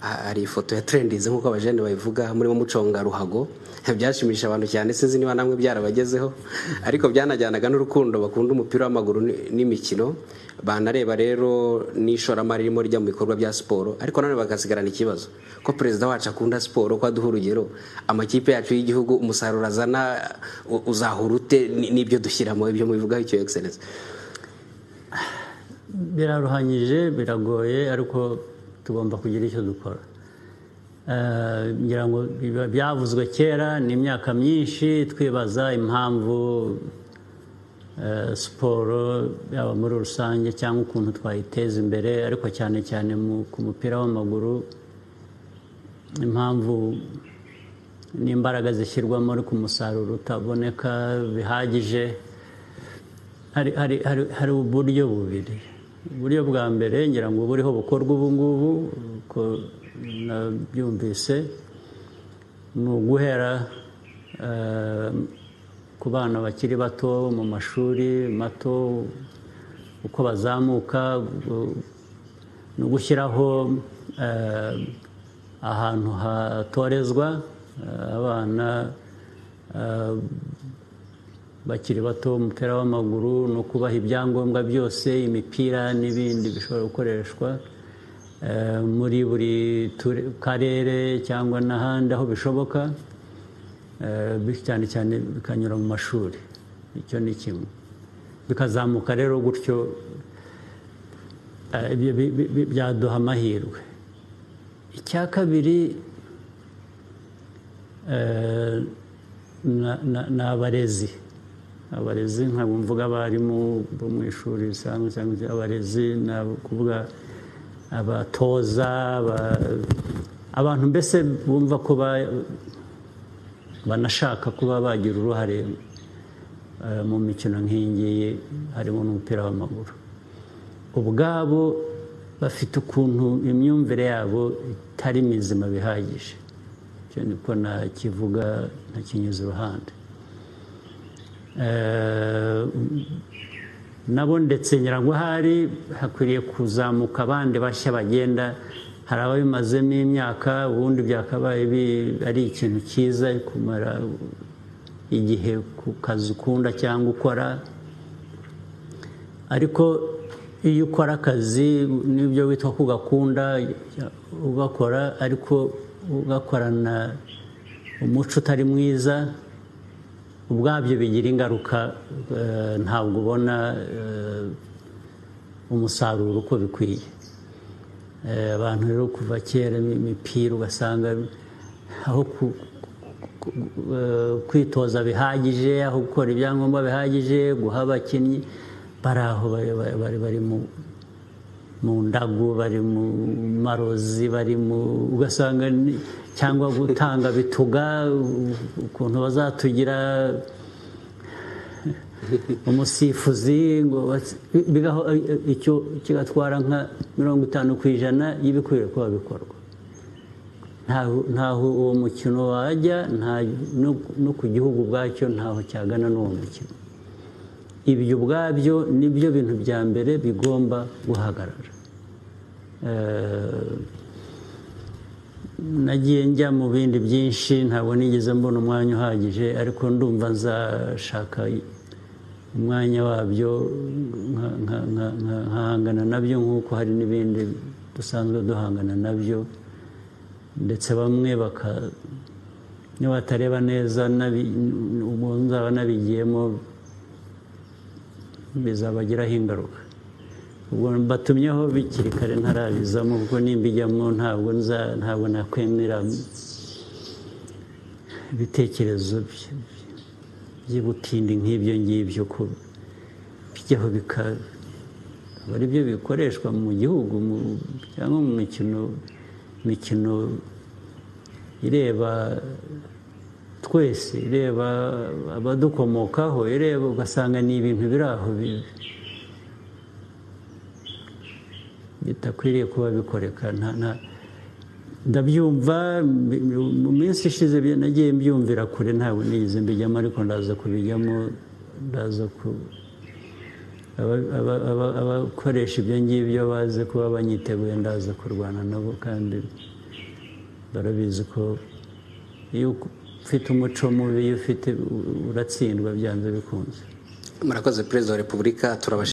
Hari ifoto ya trendinze nk'uko abajene babivuga, murimo muconga ruhago, byashimisha abantu cyane, sinzi niba namwe byarabagezeho, ariko byanajyanaga n'urukundo bakunda umupira w'amaguru n'imikino. Banareba rero n'ishoramari ririmo rijya mu bikorwa bya siporo, ariko nanone bagasigarana ikibazo ko perezida wacu akunda siporo, ko aduha urugero, amakipe yacu y'igihugu umusaruro azana uzahura ute n'ibyo dushyiramo? Ibyo mubivugaho icyo, Excellence? Biraruhanyije, biragoye, ariko tugomba kugira icyo dukora. Ngira ngo byavuzwe kera, ni imyaka myinshi twibaza impamvu siporo yaba muri rusange cyangwa ukuntu twayiteza imbere, ariko cyane cyane ku mupira w'amaguru, impamvu n'imbaraga zishyirwamo ariko umusaruro utaboneka bihagije. Hari uburyo bubiri. Uburyo bwa mbere ngira ngo buriho bukorwa ubu ngubu, uko nabyumvise, ni uguhera ku bana bakiri bato mu mashuri mato, uko bazamuka, no gushyiraho ahantu hatorezwa abana bakiri bato umupira w'amaguru, no kubaha ibyangombwa byose, imipira n'ibindi bishobora gukoreshwa muri buri karere cyangwa n'ahandi aho bishoboka, cyane cyane bikanyura mu mashuri. Icyo ni kimwe, bikazamuka rero gutyo, byaduha amahirwe. Icya kabiri ni abarezi. Abarezi ntabwo mvuga abarimu bo mu ishuri risanzwe cyangwa abarezi, ni kuvuga abatoza, abantu mbese bumva ko banashaka kuba bagira uruhare mu mikino nk'iyi ngiyi, harimo n'umupira w'amaguru. Ubwabo bafite ukuntu imyumvire yabo itari mizima bihagije, icyo niko nakivuga ntakinyuze iruhande. Nabo ndetse ngira ngo hari hakwiriye kuzamuka abandi bashya bagenda, hari ababimazemo imyaka, ubundi byakabaye ari ikintu cyiza kumara igihe ku kazi ukunda cyangwa ukora, ariko iyo ukora akazi n'ibyo witwa ko ugakunda ugakora, ariko ugakorana umuco utari mwiza, ubwabyo bigira ingaruka, ntabwo ubona umusaruro uko bikwiye. Abantu rero kuva kera imipira ugasanga aho kwitoza bihagije, aho gukora ibyangombwa bihagije, guha abakinnyi, bari aho bari mu ndagu, bari mu marozi, bari mu ugasanga cyangwa gutanga bituga ukuntu bazatugira umusifuzi, ngo icyo kigatwara nka 50% y'ibikwiye kuba bikorwa. Ntaho uwo mukino wajya, no ku gihugu ubwacyo ntaho cyagana n'uwo mukino. Ibyo ubwabyo nibyo bintu bya mbere bigomba guhagarara. Nagiye njya mu bindi byinshi, ntabwo nigeze mbona umwanya uhagije, ariko ndumva nzashaka umwanya wabyo nkahangana nabyo, nk'uko hari n'ibindi dusanzwe duhangana nabyo, ndetse bamwe niba batareba neza ubwo nzaba nabigiyemo bizabagiraho ingaruka. Ubwo mbatumyeho bikiri kare ntarabizamo, kuko nimbijyamo ntabwo nakwemera ibitekerezo by'ubutindi nk'ibyo ngibyo, ko bijyaho bikaba ari byo bikoreshwa mu gihugu cyangwa mu mikino ireba twese, ireba abadukomokaho, ireba ugasanga ni ibintu biri aho bitakwiriye kuba bikoreka. Ndabyumva mu minsi ishize nagiye mbyumvira kure, ntabwo nigeze mbijyamo, ariko ndaza kubijyamo, ndaza abakoresha ibyo ngibyo baze kuba banyiteguye, ndaza kurwana nabo kandi Barabizi ko iyo ufite umuco mubi, iyo ufite, uratsindwa byanze bikunze. Murakoze, Perezida wa Repubulika, turabashimiye.